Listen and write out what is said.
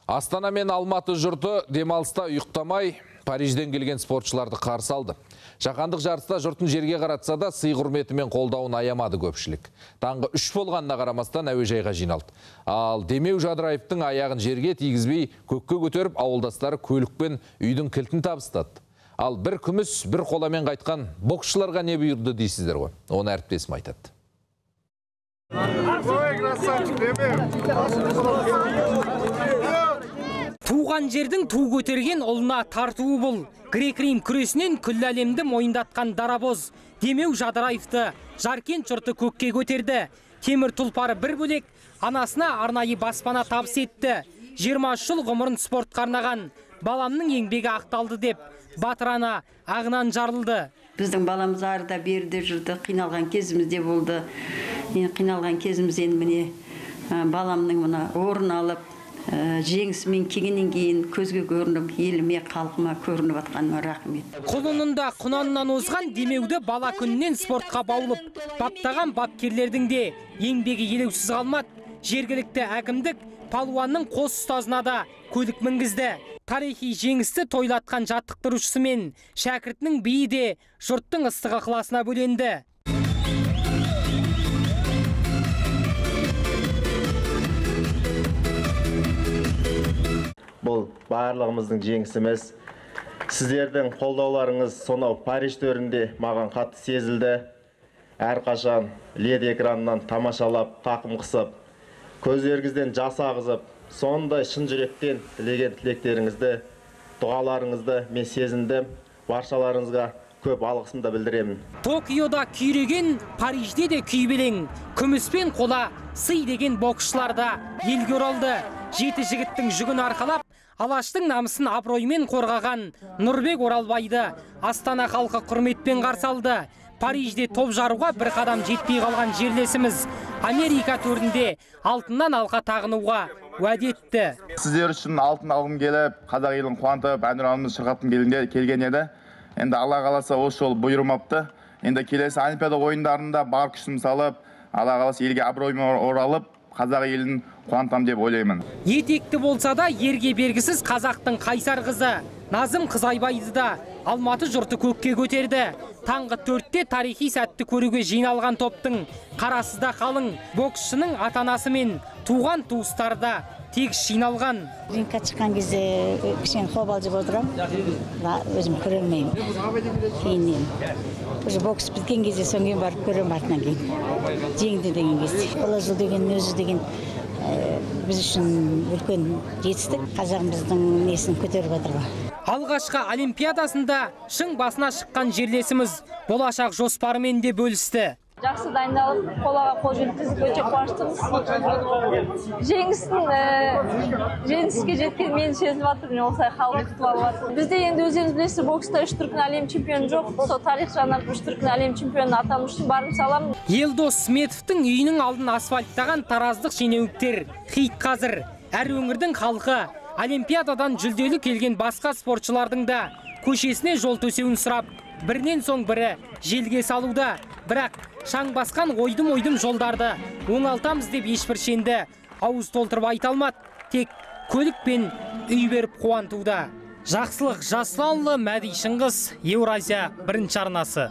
Астана мен Алматы жұрты демалыста ұйықтамай Парижден келген спортшыларды қарсы алды. Жаһандық жарыста жұртын жерге қаратса да сый құрметімен қолдауын аямады көпшілік. Таңғы 3 болғанына қарамастан әуежайға жиналды. Ал Демеу Жадыраевтың аяғын жерге тигізбей көкке көтеріп ауылдастары көлікпен үйдің кілтін табыстады. Ал бір күміс, бір қоламен қайтқан боксшыларға не бұйырды дейсіздер ғой. Оны әріптесім айтады. Туған жердің ту көтерген ұлына тартуы бұл. Грек-рим күресінен күллі әлемді мойындатқан дарабоз Демеу Жадыраевты Жаркент жұрты көкке көтерді. Темір тұлпары бір бөлек, анасына арнайы баспана табыс етті. 23 жыл ғұмырын спортқа арнаған баламның еңбегі ақталды деп батыр ана ағынан жарылды. Біздің баламыз арда берді жүрді, қиналған кезімізде болды. Енді қиналған кезіміз енді міне баламның мына орын алып, жеңісімен келгеннен кейін көзге көрініп, еліме, халқыма көрініп атқаныма рахмет. Құлынында құнаннан озған Демеуді бала күнінен спортқа баулып, баптаған бапкерлердің де еңбегі елеусіз қалмады. Жергілікті әкімдік палуанның қос ұстазына да көлік мінгізді. Тарихи жеңісті тойлатқан жаттықтырушысы мен шәкіртінің биі де жұрттың ыстық ықыласына бөленді. Бұл барлығымыздың жеңісіміз. Сіздердің қолдауларыңыз сонау Париж төрінде маған қатты сезілді. Әрқашан лед экранынан тамашалап, тақым қысып, көздеріңізден жас ағызып, сондай шын жүректен тілеген тілектеріңізді, дұғаларыңызды мен сезіндім. Баршаларыңызға көп алғысымды білдіремін. Токиода күйреген, Парижде де күйбелең. Күміс пен қола сый деген боксшылар да елге оралды. Жеті жігіттің жүгін арқалап, Алаштың намысын абыроймен қорғаған Нұрбек Оралбайды Астана халқы құрметпен қарсы алды. Парижде топ жаруға бір қадам жетпей қалған жерлесіміз Америка төрінде алтыннан алқа тағынуға уәде етті. Сіздер үшін алтын алғым келіп, қазақ елін қуантып, әнұранымызды шырқатқым келген еді. Енді Алла қаласа осы жол бұйырмапты. Енді келесі Олимпиада ойындарында бар күшімді салып, Алла қаласа елге абыроймен оралып, қазақ елін қуантам деп ойлаймын. Етекті болса да ерге бергісіз қазақтың қайсар қызы Назым Қызайбайды да Алматы жұрты көкке көтерді. Таңғы 4-те тарихи сәтті көруге жиналған топтың қарасы да қалың. Боксшының ата-анасы мен туған туыстары да тегіс жиналған. Рингке шыққан кезде кішкене қобалжып отырамын. Өзім көре алмаймын. Кейіннен. Уже бокс біткен кезде соң кейін барып көремін артынан кейін. Жеңді деген кезде. Қола жыл деген өзі деген біз үшін үлкен жетістік. Қазағымыздың несін көтеріп жатыр ғой. Алғашқы олимпиадасында шың басына шыққан жерлесіміз болашақ жоспарымен де бөлісті. Жақсы дайындалып, қолаға қол жеткізіп өте қуаныштымыз. Жеңіске жеткен мен сезініп жатырмын, осылай халық күтіп алып жатыр. Бізде енді өздеріңіз білесіздер, бокста 3 дүркін әлем чемпионы жоқ. Сол тарих жағынан 3 дүркін әлем чемпионы атану үшін барым саламын. Елдос Сметовтің үйінің алдын асфальттаған тараздық шенеуніктер хит қазір. Әр өңірдің халқы олимпиададан жүлделі келген басқа спортшылардың да көшесіне жол төсеуін сұрап, бірінен соң бірі желге салуда. Бірақ шаң басқан ойдым-ойдым жолдарды оңалтамыз деп ешбір шенді ауыз толтырып айта алмады. Тек көлік пен үй беріп қуантуда. Жақсылық Жасұланұлы, Мәди Шыңғыс, Еуразия бірінші арнасы.